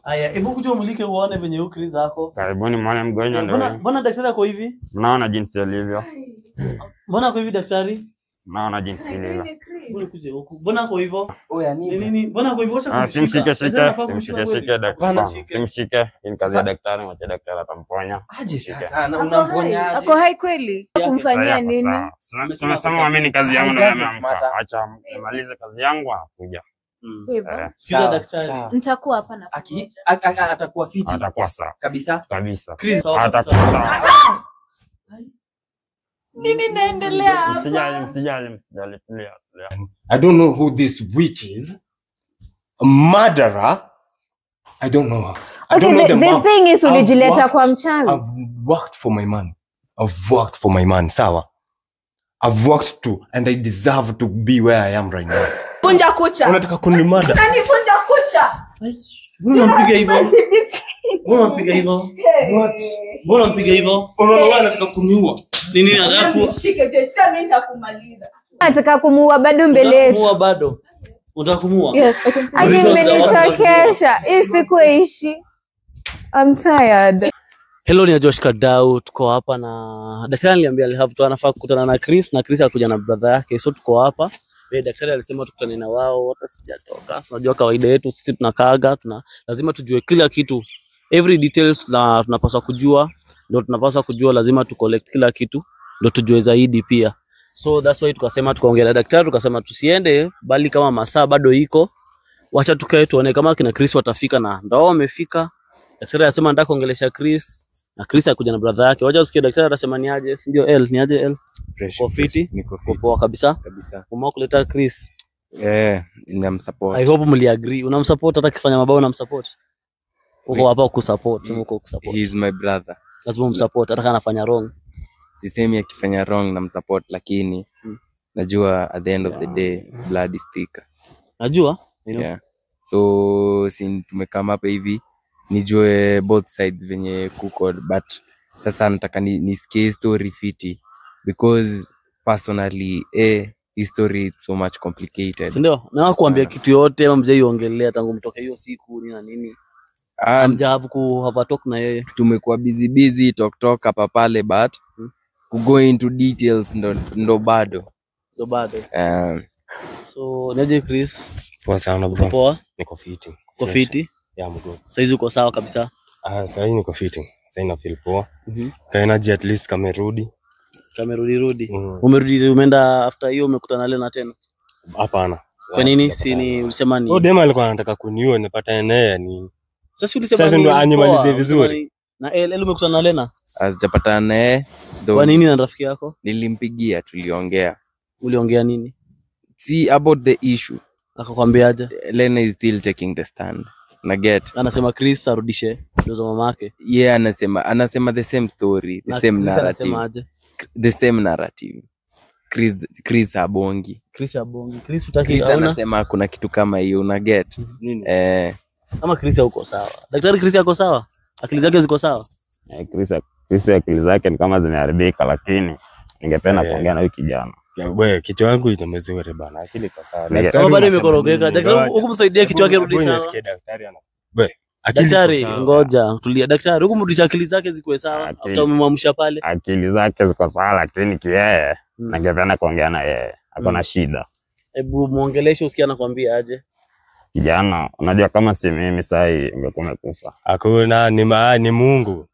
Aya, hebu kuja umulike uone venye huyu Chris ako. Karibuni muone mgonjwa ndio. Mbona mbona daktari ako hivi? Mnaona jinsi alivyo. Mbona ako hivi daktari? Mnaona jinsi alivyo. Mbona kuje huku? Mbona ako hivyo? Oya Ni nini? nini? Mbona ako hivyo? Acha Ah, kumshika. simshike Daktari shike, anafaa kumshika simshike kweli? shike Hapana, daktari. shike. Simshike. Hii ni kazi ya daktari, mwache daktari atamponya. Aje sasa na unamponya aje? Ako hai kweli? Kumfanyia Sasa nini? sawa. Sema sema mimi ni kazi yangu It na doesn't nimeamka. matter. Acha nimalize kazi yangu akuja. Beba. Eh, Sikiza Sawa, daktari. sawa. Nitakuwa hapa na Aki kungoja. atakuwa fiti Atakuwa sawa kabisa. kabisa. Chris, sawa kabisa. Atakuwa sawa. Nini naendelea hapa? Msijali, msijali, msijali. Tulia, tulia. I don't know who this witch is. A murderer. I don't know her. I Okay, don't know the, the the mom. thing is I've ulijileta worked- kwa mchawi. I've worked for my man. I've worked for my man, sawa. I've worked too, and I deserve to be where I am right now. Vunja kucha. Unataka kunimurder? Unanivunja kucha. Mbona unampiga hivyo? Mbona unampiga hivyo? What? Mbona unampiga hivyo? Unaona wewe anataka kuniua. Ni nini anataka ku Nishike je, sio mimi nitakumaliza. Nataka kumuua bado mbele Unataka yetu. kumuua bado? Unataka kumuua? Yes, I can Aki Results za watu mmenichokesha. Hii siku ishi. I'm tired. Hello, ni Josh Kadau, tuko hapa na daktari aliniambia I have to anafaa kukutana na Chris na Chris akuja na brother yake, so tuko hapa. Eh, daktari alisema tukutane na wao, hata sijatoka. Unajua kawaida yetu sisi tunakaaga, tuna lazima tujue kila kitu, every details na tunapaswa kujua, ndio tunapaswa kujua, lazima tu collect kila kitu ndio tujue zaidi pia. So that's why tukasema tukaongea na daktari, tukasema tusiende bali kama masaa bado iko, wacha tukae tuone kama kina Chris watafika, na ndio wamefika. Daktari anasema nataka kuongelesha Chris na Chris akuja na brother yake. Wacha usikie daktari atasema ni aje, si ndio? L ni aje L? Fresh, Uko fiti? fresh. Niko Uko fiti poa kabisa. kabisa. Umeamua kuleta Chris. Eh, ninamsupport. I hope mliagree. Unamsupport hata akifanya mabao unamsupport. Uko hapa kusupport, sema uko kusupport. He is my brother. Lazima umsupport hata kama anafanya wrong. Sisemi akifanya wrong namsupport, lakini najua at the end of the day blood is thicker. Najua? You know? Yeah. So si tumekam hapa hivi nijue both sides venye kuko, but sasa nataka nisikie story fiti because personally hii story it's so much complicated. Si ndio? Na kuambia Sana. kitu yote ama mjaiongelea tangu mtoke hiyo siku nini na nini. Ah, Hamja have ku have a talk na yeye. tumekuwa busy busy talk talk hapa pale but ku go into details ndo bado. Ndio bado. So niaje Chris? Poa sana Uko bro. poa? Niko fiti. Uko Fresh. fiti? Yeah, I'm good. Saizi uko sawa kabisa. Ah, sasa niko fiti. Sasa na feel poa. Ka energy at least kamerudi. Kamerudi rudi. Mm. Umerudi umeenda after hiyo umekutana Lena tena. Hapana. Kwa nini? Si ni ulisema ni Huyo dema alikuwa anataka kuniua nipatane naye ni. Sasa ulisema Sasa ni ndo animalize poa, vizuri. ulisema Na L, L umekutana na Lena? Sijapatana naye though. Kwa nini na rafiki yako? Nilimpigia, tuliongea. Uliongea nini? See about the issue. Akakwambiaje? Lena is still taking the stand. Na get. Anasema Chris arudishe ndio za mamake. Yeah, anasema the same story, the Na same Chris narrative. anasema aje? The same narrative. Chris habongi. Chris abongi. Chris hutaki Chris hauna? anasema kuna kitu kama hiyo una get. Nini? Eh, Kama Chris hauko sawa. Daktari Chris ako sawa? Akili zake ziko sawa? Eh, Chris akili zake ni kama zimeharibika, lakini ningependa Eh. kuongea na huyu kijana. Ya, we, kichwa yangu ina mzuri bana. Akili iko sawa. Nige- Daktari Kama bado unasema imekorogeka. nini? Daktari Ngoja. hukumsaidia kichwa yake rudi Hebu sawa. nisikie daktari anasema. We, akili iko Daktari, sawa. ngoja tulia. Daktari, hukumrudisha akili zake zikuwe sawa Akili. after umemwamsha pale. Akili zake ziko sawa, lakini kiyeye ningependa kuongea na yeye, ako na shida. Hebu muongeleshe usikie anakuambia aje. Kijana, unajua kama si mimi saa hii ungekuwa umekufa. Hakuna ni Mungu.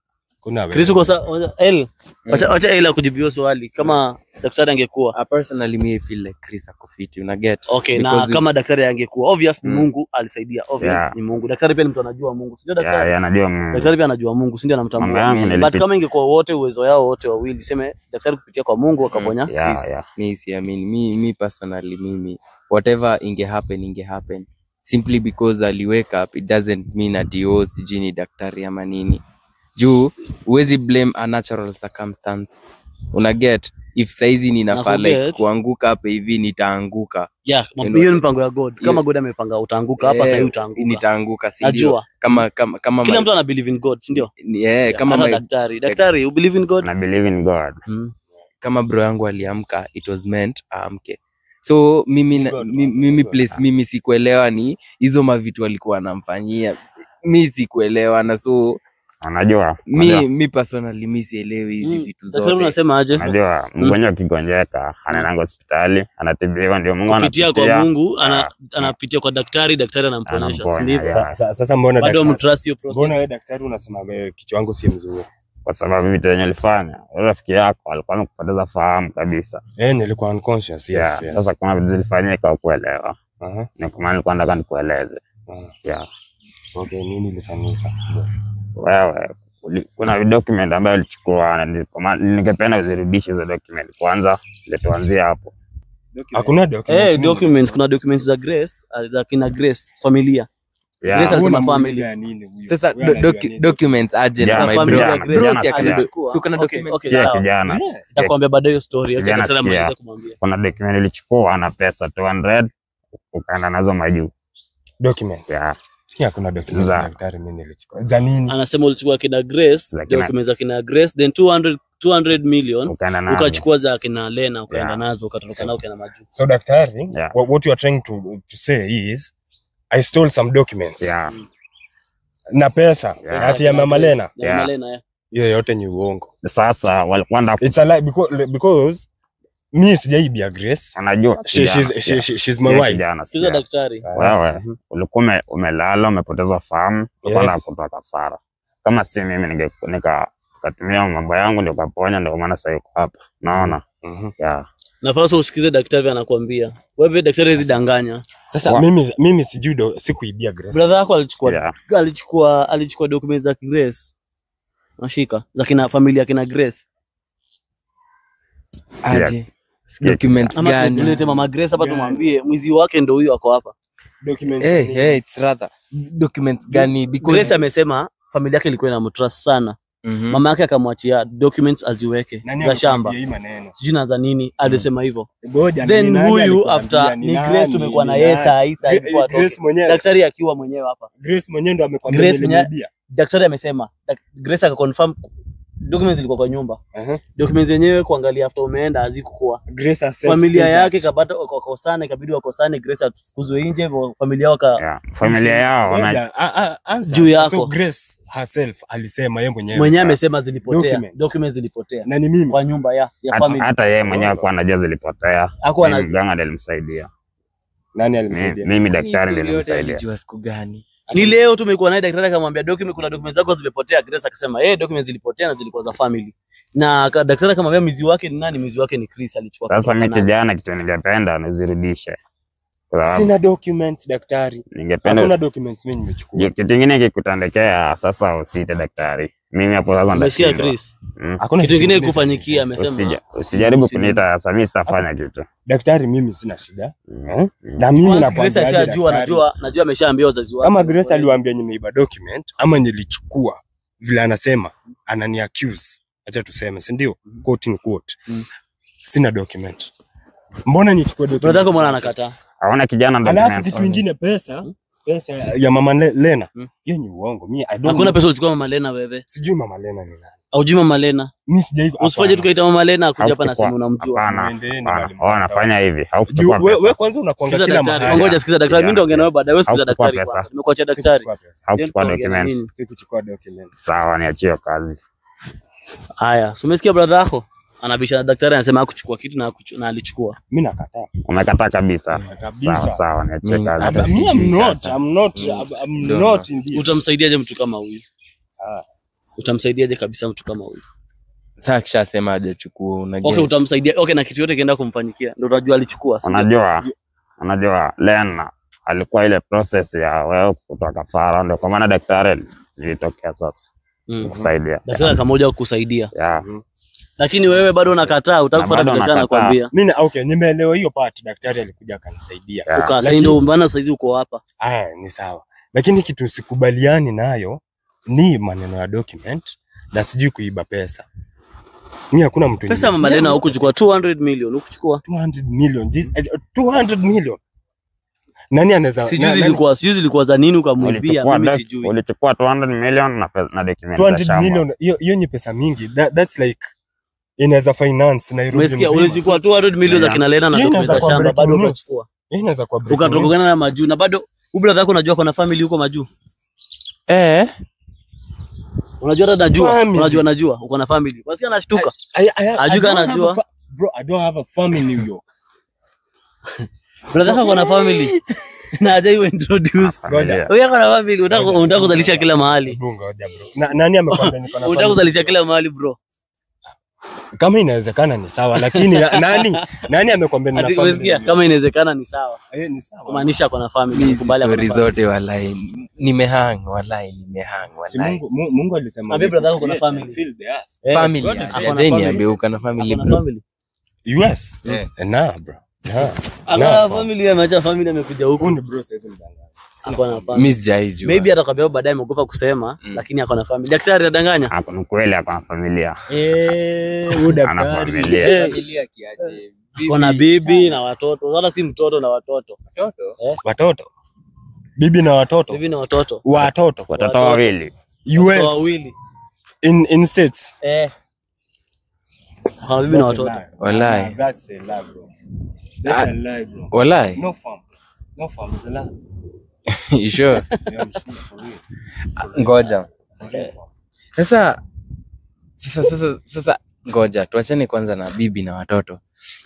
Kuna wewe. Chris uko sawa? L, wacha L akujibia swali kama daktari angekuwa. Personally me I feel like Chris ako fiti, una get. Okay, na Because kama daktari angekuwa obvious ni Mm. Mungu alisaidia, obvious Yeah. ni Mungu. Daktari pia ni mtu anajua Mungu, si ndio daktari? Yeah, yeah, najua Mungu. Daktari pia anajua Mungu, si ndio Mambo anamtambua. yangu But kama ingekuwa wote uwezo yao wote wawili, seme daktari kupitia kwa Mungu akaponya Yeah, Chris. yeah. Mi siamini, mi personally mimi whatever inge happen inge happen simply because ali wake up it doesn't mean ati oh sijui ni daktari ama nini. Juu huwezi blame a natural circumstance. Una get if saizi ninafaa like Nakuget. kuanguka hapa hivi nitaanguka. Yeah, You know, hiyo ni mpango ya God. Kama yeah. God amepanga utaanguka hapa Eh, sasa utaanguka. Nitaanguka, si ndio? Najua. Kama Kila my- mtu ana believe in God, si ndio? Yeah, Yeah, kama hata my daktari. Daktari, you believe in God? Na believe in God. Kama bro yangu aliamka, it was meant aamke. So mimi God, mimi God. place mimi sikuelewa ni hizo mavitu alikuwa anamfanyia. Mi sikuelewa na so Unajua, mi personally mi sielewi hizi vitu Daktari zote. unasema aje? unajua mgonjwa akigonjeka anaenda hospitali, anatibiwa, ndio Mungu Kupitia kwa anapitia. Mungu anapitia kwa daktari, daktari anamponesha, si Anamponya, ndivyo? yeah. Sasa mbona Bado daktari? mtrust hiyo process. Mbona wewe daktari unasema wewe kichwa wangu si mzuri? Kwa sababu vitu yenye ulifanya, yule rafiki yako alikuwa amekupoteza fahamu kabisa. Eh, nilikuwa unconscious. Yes, Yeah. yes. Sasa kuna vitu zilifanyika hukuelewa. Aha. Ni kwa maana nilikuwa nataka nikueleze. Yeah. Okay, nini ilifanyika? Wewe kuna document ambayo ulichukua na ningependa uzirudishe hizo document kwanza, ndio tuanzie hapo. Hakuna documents. Eh, documents, kuna documents za Grace, za kina Grace familia. Yeah. Grace alisema Huyu family. unamuuliza nini huyu? Sasa Huyu anajua nini? documents aje Yeah, na my familia bro. ya Grace Bro, si akona alichukua. si kuna Okay, documents. okay, Sikia sawa. kijana, Yeah. Nitakwambia baadaye hiyo story. Acha Kijana, daktari sikia. amalize kumwambia. Kuna document ilichukua na pesa 200 ukaenda nazo majuu. Documents. Yeah. Yeah, kuna documents daktari mimi nilichukua. Za nini? Anasema ulichukua kina Grace, Za kina- documents za kina Grace, then 200 million Ukaenda nazo. ukachukua za kina Lena ukaenda Yeah. nazo ukatoroka nao ukaenda majuu. So daktari, Yeah. what you are trying to say is I stole some documents. Yeah. Na pesa Yeah. ati ya Mama Lena. Ya Mama Yeah. Lena, yeah. Hiyo yote ni uongo. Sasa walikuwa wanataka It's a lie because mi sijaibia Grace. unajua She's my wife. kijana, Sikiza sikia. daktari. Wewe ulikuwa umelala umepoteza fahamu, ulikuwa Yes. unataka kutoa kafara. Kama si mimi nikatumia mambo yangu ndio ukaponya, ndio maana sasa yuko hapa. Naona? Yeah. Nafasi usikize daktari anakuambia. Wewe daktari hizi danganya. Sasa mimi sijui sikuibia Grace. Brother yako alichukua alichukua documents za Grace. Nashika za kina familia kina Grace. Aje. Documents Ama gani? tulete Mama Grace hapa tumwambie mwizi wake ndio huyu ako hapa. Documents. Hey, it's rather documents gani? Because Grace amesema familia yake ilikuwa inamtrust sana. Mama yake akamwachia documents aziweke za shamba. Sijui na za nini alisema hivyo. Then huyu after ni Grace tumekuwa na yeye saa hii Grace mwenyewe. Daktari akiwa mwenyewe hapa. Grace mwenyewe ndo amekwambia nilimwibia. Daktari amesema Grace akaconfirm documents zilikuwa kwa nyumba. Documents yenyewe kuangalia after umeenda hazikuwa. Grace herself familia yake kabata wakakosana, ikabidi wakosane, Grace atufukuzwe nje, familia waka familia yao juu yako. So Grace herself alisema yeye mwenyewe. Mwenyewe amesema zilipotea. Documents zilipotea. Na ni mimi kwa nyumba ya family. Hata yeye mwenyewe hakuwa anajua zilipotea. Hakuwa na mganga ndiye alimsaidia. Nani alimsaidia? Mimi daktari ndiye nilimsaidia. Alijua siku gani? Ni leo tumekuwa naye daktari akamwambia document, kuna documents zako zimepotea. Grace akasema documents zilipotea na zilikuwa za family. Na daktari akamwambia mwizi wake ni nani? Mwizi wake ni Chris alichukua. Sasa mimi kijana, kitu ningependa nizirudishe. Sina documents daktari. Ningependa. Hakuna documents mimi nimechukua. Kitu kingine kikutandekea sasa usiite daktari. Mimi hapo sasa ndashindwa. Umesikia Chris? Hakuna kitu kingine kufanyikia amesema. Usijaribu kuniita sasa, mimi sitafanya kitu. Daktari mimi sina shida. Na mimi nakwambia Grace ashajua, najua ameshaambia wazazi wake. Kama Grace aliwaambia nimeiba document ama nilichukua vile anasema anani accuse. Acha tuseme, si ndio? Quote in quote. Sina document. Mbona nichukue document? Brother yako mbona anakataa? Haona kijana document. Alafu kitu kingine pesa ya Mama Lena. Hiyo ni uongo. Mimi I don't. Hakuna pesa ulichukua Mama Lena wewe. Sijui Mama Lena ni nani. Haujui Mama Lena? Mimi sijai. Usifanye tukaita Mama Lena akuja hapa na sema unamjua. Hapana. Wanafanya hivi. Haukuchukua pesa. Wewe kwanza unakuanga kila mahali. Ngoja sikiza daktari, mimi ndio ongea nawe baadaye. Wewe sikiza daktari kwanza. Nimekuachia daktari. Haukuchukua document. Sikuchukua document. Sawa, niachie kazi. Haya, so umesikia brother yako? Anabisha na daktari anasema hakuchukua kitu na alichukua. Mimi nakataa. Umekataa kabisa. Sawa sawa, niachie kazi. Mimi I'm not in this. Utamsaidiaje mtu kama huyu? Utamsaidiaje kabisa mtu kama huyu? Sasa akishasema hajachukua unajua. Okay, utamsaidia. Okay, na kitu yote kienda kumfanyikia ndio utajua alichukua. Unajua Lena alikuwa ile process ya wewe kutoka kafara, ndio kwa maana daktari nilitokea sasa. Kusaidia. Daktari akamoja kukusaidia. Yeah. Lakini wewe bado unakataa, utaka kufuata daktari anakuambia. Mimi okay, nimeelewa hiyo part, daktari alikuja akanisaidia. Uka ndio maana saizi uko hapa. Ni sawa. Lakini kitu sikubaliani nayo ni maneno ya document na sijui kuiba pesa. Mimi hakuna mtu. Pesa Mama Lena hukuchukua 200 million, hukuchukua 200 million. 200 million. Nani anaweza? Sijui zilikuwa za nini ukamwibia, mimi sijui. Ulichukua 200 million na document za shamba. 200 million hiyo ni pesa mingi. That's like inaweza finance Nairobi mzima. Umesikia, ulichukua 200 million za kina Lena na document za shamba bado ukachukua. Inaweza kwa break. Ukatokana na majuu na bado brother yako unajua kuna family huko majuu. Eh. Unajua hata najua, Family. unajua najua uko na family. Basi anashtuka. I Ajui don't kama have a anajua. Bro, I don't have a farm in New York. Brother yako ako na family. Na hajai introduce. Familia. Wewe uko na family, unataka kuzalisha kila mahali. Hebu ngoja bro. Nani amekwambia niko na Unataka family? kuzalisha kila mahali bro. Kama inawezekana ni sawa, lakini nani amekwambia nina Ati family? umesikia kama inawezekana ni sawa. Eh, ni sawa. Kumaanisha ako na family, Mimi kubali ako na story family. zote walai nimehang, walai nimehang, Si walai. Mungu alisema Ambia brother yako kuna create and family. fill the earth. Eh, Family. God is ako na Ajai family. niambie uko na family Ako na bro. family. US? Eh. Nah bro. Nah. Ako Nah, na fam. family, ameacha family amekuja huku. Huyu ni bro, siwezi mdanganya. Ako na family. Mimi sijaijua. Maybe atakwambia baadaye ameogopa kusema, lakini ako na family. Daktari adanganya. Ako ni kweli ako na familia. Eh, huyu Ana daktari. familia. Eh, Familia kiaje? ako na bibi na watoto. Wala si mtoto na watoto. Watoto? Watoto. Bibi na watoto. Bibi na watoto. Watoto. Watoto Watoto. wawili. Watoto US wawili. in states. Eh. Ako na bibi na watoto. Walai. That's a lie bro. That's a lie bro. Walai. No farm. No farm is a lie. You sure? Yeah, I'm sure for real. Ngoja. For real, fam. Sasa ngoja tuachane kwanza na bibi na watoto.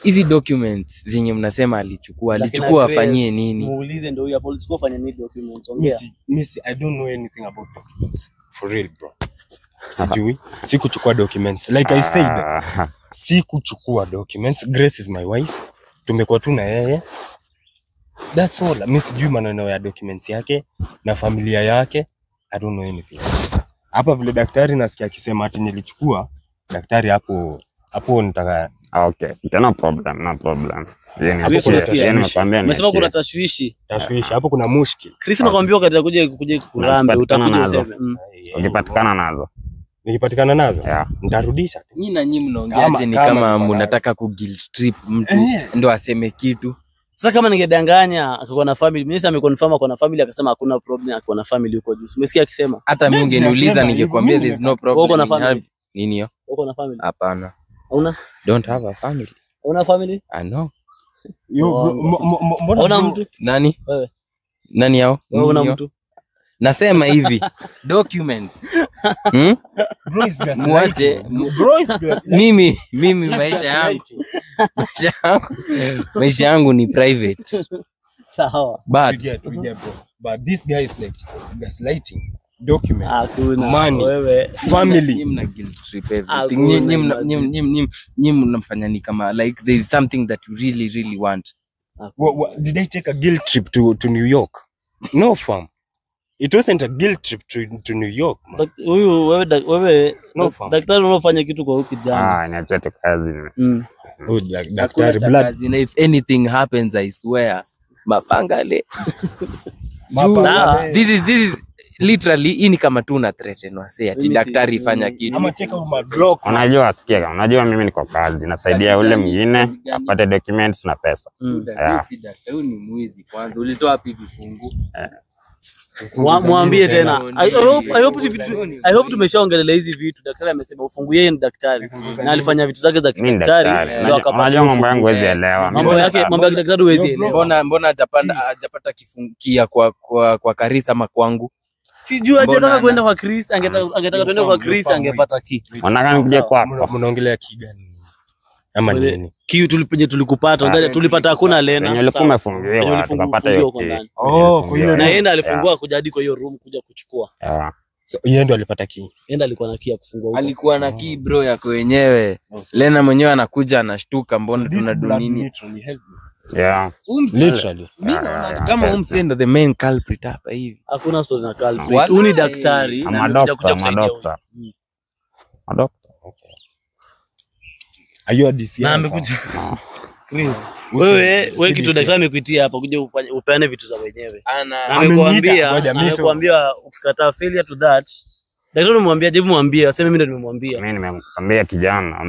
Hizi documents zenye mnasema alichukua, Lakini alichukua Grace, afanyie nini? Muulize ndio huyu hapo alichukua fanya nini documents. Ongea. Missy, I don't know anything about documents. For real bro. Sijui. Sikuchukua documents. Like I said, sikuchukua documents. Grace is my wife. Tumekuwa tu na yeye. That's all. Mimi sijui maneno ya documents yake na familia yake. I don't know anything. Hapa vile daktari nasikia akisema ati nilichukua, daktari hapo hapo nitaka Okay, no problem, no problem. Yeye ni Chris, unasikia? yeye nimekwambia Umesema kuna niachie. tashwishi. tashwishi. Hapo kuna mushkil. Chris nakwambia wakati atakuja kuja kurambe Ukipatikana utakuja nazo. useme. Mm. Ukipatikana nazo. Nikipatikana nazo Yeah. nitarudisha. Nyinyi na nyinyi mnaongeaje ni Kama- kama kama mnataka ku guilt trip mtu Eh. ndo aseme kitu. Sasa kama ningedanganya akakuwa na family, mimi sasa ameconfirm ako na family akasema hakuna problem ako na family huko juu. Umesikia akisema? Hata mimi Mimi ungeniuliza nasema ningekwambia hivyo, there's no Wewe uko na problem. in family? Nini hiyo? Uko na family? Hapana. Hauna? Don't have a family. Hauna family? I know. Yo, bro, mbona Hauna bro- mtu? Nani? Wewe. Nani hao? Wewe una Nini hiyo? mtu? Nasema hivi documents. Hmm? Bro is gaslighting. Muache. Bro is gaslighting. Mimi maisha yangu maisha yangu ni private. Sawa. We But get, bro. But this guy is like gaslighting documents, Hakuna. money, Wewe. family. Nyinyi mna guilt trip everything. Hakuna Nyinyi nyinyi mnafanya ni kama like there is something that you really really want. What, did I take a guilt trip to New York? No, fam. It wasn't a guilt trip to New York, man. Huyu wewe wewe No, fam. daktari unaofanya kitu kwa huyu kijana. Ah, niachie tu kazi. Mm. Oh, Hakuna daktari cha blood. kazi, na if anything happens I swear mapangale. Mapangale. This is literally hii ni kama tu una threaten wasee ati Mimi si- daktari fanya kitu. Ama check out my Glock. Unajua, sikia, unajua mimi niko kazi, nasaidia Kazi ule gani? mwingine Kazi gani? apate documents na pesa. Mm. Yeah. Si daktari, huyu ni mwizi kwanza. Ulitoa wapi vifungu? Mwambie tena. I hope tumeshaongelea hizi vitu. Daktari amesema ufungu, yeye ni daktari na alifanya vitu zake za Mimi ni kidaktari daktari. ndio Unajua akapata unajua mambo yangu ufungu. huwezi elewa. Mambo yake, mambo ya kidaktari huwezi elewa. Mbona hajapata kifungia kwa Karisa ama kwangu? Sijui angetaka Mbona kwenda kwa Chris, angetaka tuende kwa Chris angepata ki. Unataka nikuje kwako? Mnaongelea kigani? Ama nini? Kiu tulipenye tulikupata, unajua tulipata hakuna Lena. Wenye ulikuwa Sawa. umefungiwa, Wenye ulifungu- tukapata hiyo fungiwa huko key. ndani. Oh, kwa ile Na yeye ndiye alifungua kuja hadi kwa hiyo room kuja kuchukua. Yeah. So, yeye ndo alipata key. Yeye ndiye alikuwa na key ya kufungua huko. Alikuwa na key bro yako wenyewe. Lena mwenyewe anakuja anashtuka, mbona This tuna blood nini? literally helped me. Yeah. Literally. Mimi naona kama huyu msee ndo the main culprit hapa hivi. Hakuna story na culprit. Walai. Huyu ni daktari na I'm a amekuja doctor, kuja I'm a kusaidia huyu. doctor. A doctor. Are you a DCI? Na sir? amekuja. Chris, wewe kitu daktari amekuitia hapa kuja upeane vitu za wenyewe. Ana Na Ameniita. amekuambia, Ngoja, mimi sio- amekuambia ukikataa failure to that. Daktari umemwambia, jibu mwambie, aseme mimi ndo nimemwambia. Mimi nimemwambia kijana,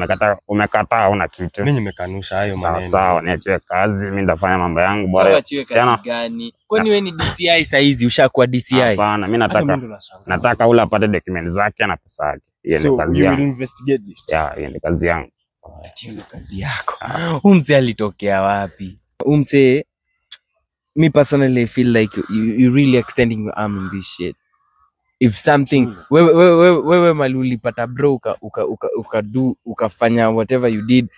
umekataa huna kitu. Mimi nimekanusha hayo Sawa maneno. sawa, niachiwe kazi, mimi nitafanya mambo yangu sawa, bora. achiwe Msichana, kazi gani? Kwani wewe ni DCI saizi ushakuwa DCI? hapana, mimi Hata mimi nataka ndo nashangaa. nataka ule apate document zake na pesa yake. Hiyo ndio So, kazi you will yangu. investigate this. Yeah, hiyo ndio kazi yangu. Ati ndo kazi yako. Huyu mzee alitokea wapi? Huyu mzee, me personally I feel like you really extending your arm in this shit. If something wewe mali ulipata bro uka do ukafanya whatever you did,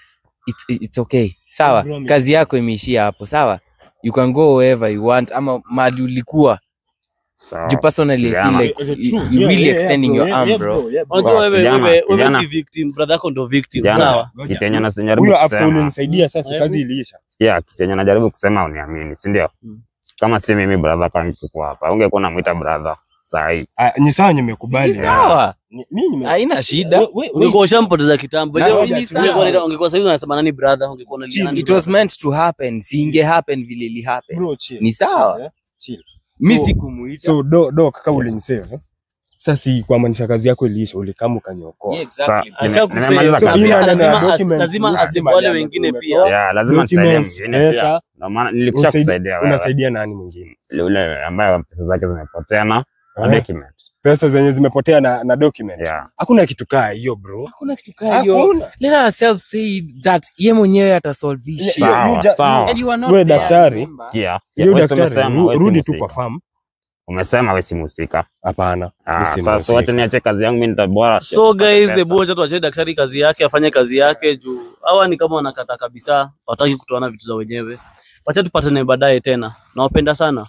it's okay. Sawa, Bro, kazi yako imeishia hapo, sawa? You can go wherever you want ama mali ulikuwa. So, You personally I feel kijana. like True. you Yeah, really yeah, extending bro. your Yeah, arm, yeah, bro. yeah, bro. Unajua wewe Kijana, wewe wewe kijana. si victim, brother yako ndo victim, Kijana. sawa? Ngoja. Kitu yenye najaribu Huyo after kusema, ulinisaidia sasa kazi iliisha. yeah, kitu yenye najaribu kusema uniamini, si ndio? Kama si mimi brother kangekuwa hapa, ungekuwa unamuita brother saa hii. Ah, ni sawa nimekubali. Sawa, Mimi nime haina shida. Ungekuwa ushampoteza kitambo. Na Ungekuwa si ni sawa. ungekuwa sasa hivi unasema nani brother, ungekuwa unalia nani It was meant to happen. Si happen vile ili happen. Bro, chill. Ni sawa. Chill, eh? Chill. Mi So- sikumuita. So doc kama ulinisave. Sasa si kwa maanisha kazi yako iliisha, ulikama ukaniokoa. Yeah, exactly. Sa- Ashakusave. Nimemaliza So, kazi pia yangu. lazima lazima asave wale wengine pia. Yeah, lazima nisaidie Documents, mwingine pia. pesa, Ndio maana nilikwisha kusaidia wewe. Unasaidia nani mwingine? Yule ambaye pesa zake zimepotea na Eh? document. Pesa zenye zimepotea na document. Yeah. Hakuna kitu kaa hiyo bro. Hakuna kitu kaa hiyo. Hakuna. Let ourselves say that ye mwenyewe atasolve hii shit. Yeah, you Sawa, sawa. And you are not We there, daktari. remember? Sikia, sikia. Hiyo Wewe si daktari, umesema, wewe si rudi tu mhusika. kwa farm. Umesema wewe si mhusika. Hapana. Ah, mimi si sasa mhusika. wacha niache kazi yangu mimi nitabora. So guys, hebu wacha tuachie daktari kazi yake, afanye kazi yake juu hawa ni kama wanakata kabisa, wataki kutoana vitu za wenyewe. Wacha tupatane baadaye tena. Nawapenda sana.